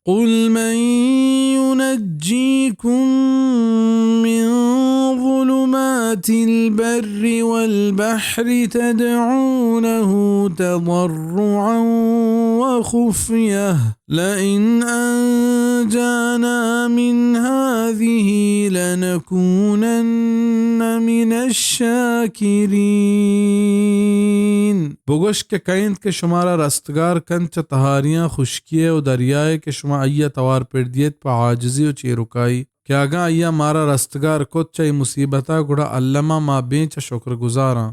قل من ينجيكم من ظلمات البر والبحر تدعونه تضرعا وخفية لئن أنجانا من هذه لنكونن من الشاكرين. بگوش کہ کئے انت کہ شمارا رستگار کنت چہ تہاریاں، خشکی ء و دریائے ء کہ شما آئی ء توار پر دیت پہ عاجزی و چیرکائی، کہ اگاں آئی ء مارا رستگار کت چہ اے مصیبت ء، گڑا الما ما بیں چہ شکرگزاراں.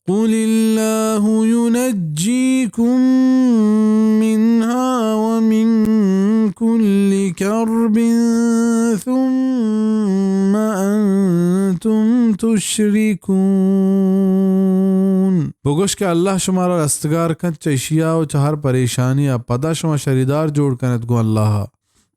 قل الله ينجيكم منها ومن كل كرب ثم أنتم تشركون. بگوش کہ اللہ شمارا رستگار کنت چہ اشیا و چہ ہر پریشانی ء، پدا شما شریدار جوڑ کنت گوں اللہ ء.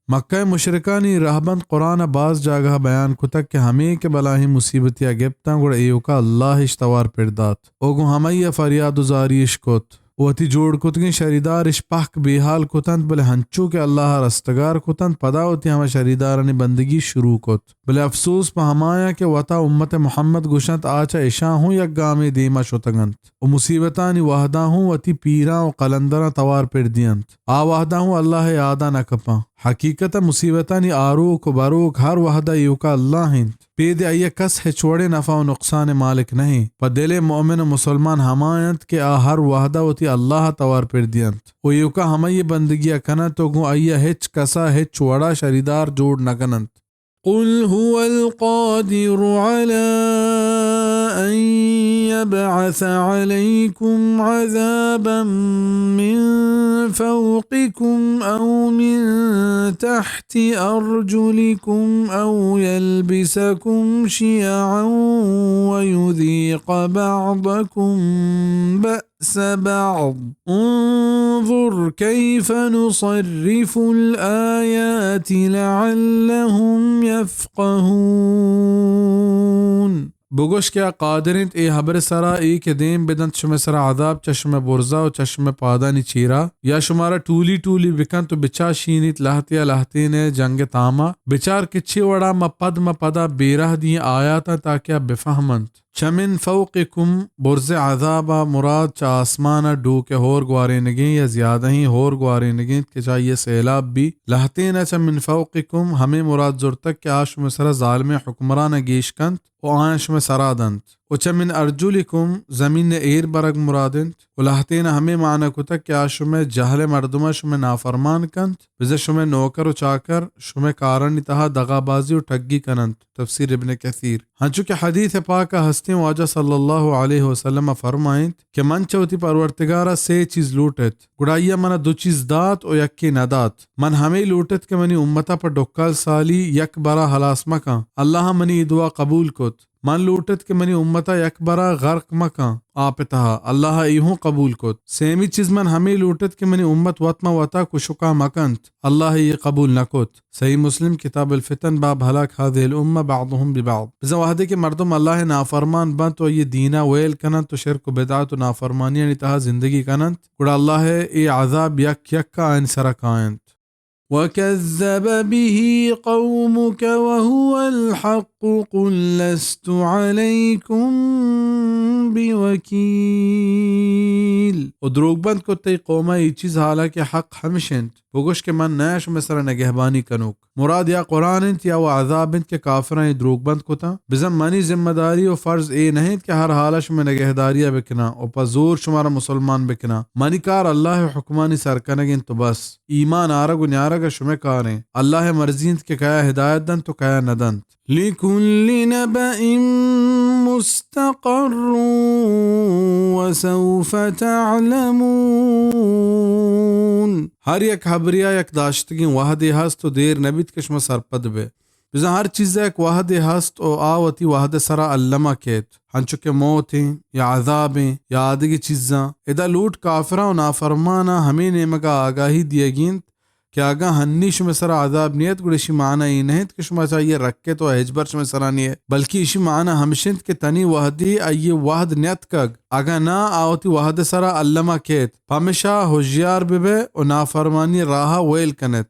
مکہ ء مشرکانی رہبند قرآن ء باز جاگہ ء بیان کتگ کہ ہمے کہ بلاہیں مصیبتے ء گپتاں، گڑا ایوکا اللہ اش توار پر دات و گوں ہمائی ء فریاد و زاری اش کت و وتی جوڑ کتگیں شریدار اش پہک بے حال کتنت، بلے ہنچو کہ اللہ ء رستگار کتنت، پدا وتی ہما شریدارانی بندگی شروع کت. بلے افسوس پہ ہمایاں کہ وتا امت محمد گوشنت، آ چہ اشاں ہوں یک گامے دیما شتگ انت و مصیبتانی وہدا ہوں وتی پیراں و قلندراں توار پر دینت. آ وہدا ہوں اللہ ء یادا نہ کپاں. حقیقت ء مصیبتانی آروک و بروک ہر وہدا ایوکا اللہ انت. پیدے آئی ء کس ہچ وڑیں نفع و نقصان ء مالک نہ انت. پہ دل ء مؤمن و مسلمان ہما انت کہ آ ہر وہدا وتی اللہ ء توار پر دینت و ایوکا ہمائی ء بندگی ء کننت و گوں آئی ء ہچ کسا ہچ وڑا شریدار جوڑ نہ کننت. قل هو القادر على أن يبعث عليكم عذابا من فوقكم أو من تحت أرجلكم أو يلبسكم شيعا ويذيق بعضكم بأس بعض. انظر كيف نصرف الآيات لعلهم يفقهون. بگوش کہ آ قادر انت اے ہبر سرا، اے کہ دیم بدنت شمئے سرا عذاب چہ شمئے برزا و چہ شمئے پادانی چیرا، یا شمارا ٹولی ٹولی بکنت و بچاشینیت لہتیا لہتین ء جنگ ء تاما. بچار کہ چے وڑا ما پد ما پدا بیرہ دیں آیاتاں تاکہ آ بفہمنت. چہ من فوقکم، برز عذابا مراد چہ آسمانا ڈوک ء ہور گوارینگیں یا زیادہیں ہور گوارینگیں کہ چہ آئی ء سیلاب بی. لہتینا چہ من فوقکم ہمے مراد زرتگ کہ آ شمئے سرا ظالمیں حکمرانا گیش کنت و آیاں شمئے سرا دنت. و چہ من ارجلکم زمین ء ایر برگ مراد انت. و لہتینا ہمے معنی کتگ کہ آ شمئے جہل مردماں شمئے نافرمان کنت، بزاں شمئے نوکر و چاکر شمئے کارانی تہا دغابازی و ٹگی کننت. تفسیر ابن کثیر. ہنچو کہ حدیث پاک ء ہستیں واجہ صلی اللہ علیہ وسلم ء فرمائنت کہ من چہ وتی پرورتگار ء سے چیز لوٹ ات، گڑا آئی ء من ء دو چیز دات و یکے نہ دات. من ہمے لوٹ ات کہ منی امت ء پہ ڈکال سالی یک برا ہلاس مکن. اللہ ء منی اے دعا قبول کت. من لوٹ ات کہ منی امت ء یک برا غرق مکن آپ ء تہا. اللہ ء اے ہوں قبول کت. سیمی چیز من ہمے لوٹ ات کہ منی امت وت ماں وتا کشکا مکنت. اللہ ء اے قبول نہ کت. صحیح مسلم، کتاب الفتن، باب ہلاک هذه الامة بعضهم ببعض. بزاں وہدے کہ مردم اللہ ء نافرمان بنت و آئی ء دینا ویل کننت و شرک و بدعت و نافرمانیانی تہا زندگی کننت، گڑا اللہ ء اے عذاب یک یک ء آیانی سرا کاینت. وكذب به قومك وهو الحق قل لست عليكم بوكيل. و دروگ بند کت تئی قوم ء اے چیز، حالانکہ حق ہمش انت. بگوش کہ من نیا شمئے سرا نگہبانی کنوک. مراد یا قرآن انت یا و عذاب انت کہ کافراں اے دروگ بند کتاں. بزاں منی ذمہ داری و فرض اے نہ انت کہ ہر حالا شمئے نگہداریا بکناں و پہ زور شمارا مسلمان بکناں. منی کار اللہ ء حکمانی سر کنگ انت و بس. ایمان آرگ و نیارگ ء شمئے کار انت. اللہ ء مرضی انت کہ کیا ہدایت دنت و کیا نہ دنت. لكل نبأ مستقر وسوف تعلمون. ہر یک ہبریا یک داشتگیں وہدے ہست و دیر نہ بیت کہ شما سرپد بئے. بزاں ہر چیزا یک وہدے ہست و آ وتی وہد سرا الما کیت، ہنچو کہ موت ایں یا عذاب ایں یا آدگہ چیزاں. ادا لوٹ کافراں و نافرماناں ہمے نیمگا آگاہی دیگی انت کہ اگاں ہنی شمئے سرا عذاب نیت، گڑا اشی معنی اے نہ انت کہ شما چہ آئی ء رکت و ہچبر شمئے سرا نیت، بلکیں اشی معنی ہمش انت کہ تنی وہدی آئی ء وہد نیتکگ، اگاں ناں آ وتی وہد ء سرا الما کیت، پمشا ہژیار بہ بئے و نافرمانی ء راہ ء ویل کن ات.